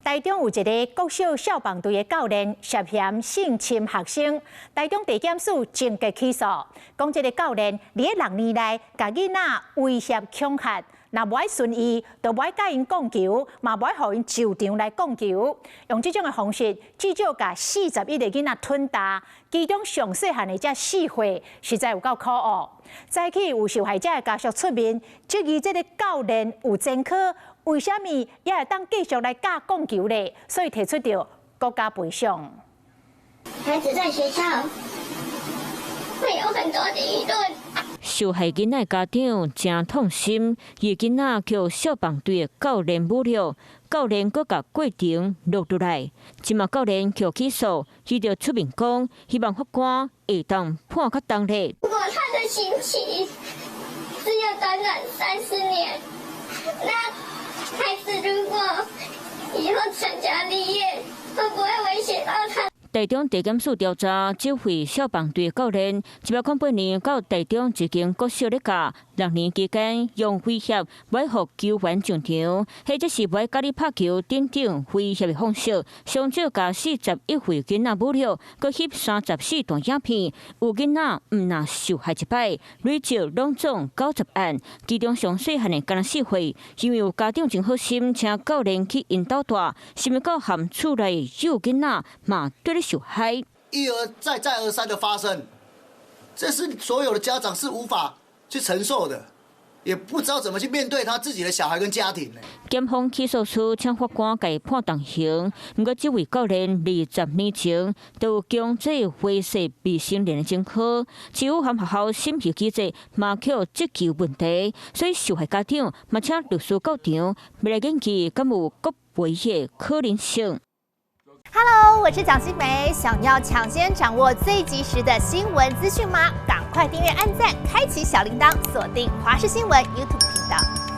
台中有一个國小消防隊的教練涉嫌性侵學生，台中地檢署終結起訴，講這个教練佇咧6年內，共囡仔威脅恐嚇，若無愛順意，就無愛佮𪜶摃球，嘛無愛予𪜶就場來摃球，用這種的方式，至少共41個囡仔吞打，其中上細漢的才4歲，實在有夠可惡。早起有受害者的家屬出面質疑這个教練有前科，為啥物也會當繼續來教摃球咧？所以提出著國家賠償。孩子在學校會有很多的輿論。受害囡仔家長誠痛心，伊囡仔予消防隊的教練侮辱，教練閣共過程錄落來。這馬教練予起訴，伊就出面講，希望法官會當判較重咧。如果他的刑期只有短短30年，那孩子如果以後成家立業，會不會威脅到他？台中地檢署調查，這位消防隊教練，108年到台中一間國小咧教，6年期間用威脅無愛予球員上場，或者是無愛佮你拍球等等威脅的方式，上少共41歲囡仔侮辱，閣翕34段影片，有囡仔毋若受害一擺，累積攏總90案，其中上細漢的干焦4歲，因為有家長真好心，請教練去𪜶兜蹛，想袂到含厝內幼囡仔嘛綴咧受害。一而再、再而三的發生，這是所有的家長是無法去承受的，也不知道怎麼去面對他自己的小孩跟家庭。檢方起訴書請法官共判重刑，毋過這位教練20年前就有強制猥褻未成年的前科，至於含學校審核機制嘛予追究問題，所以受害家長嘛請律師到場，欲來研究敢有國賠的可能性。 Hello，我是蔣新梅。想要搶先掌握最及時的新聞資訊嗎？趕快訂閱、按讚、開啟小鈴鐺，鎖定華視新聞 YouTube 頻道。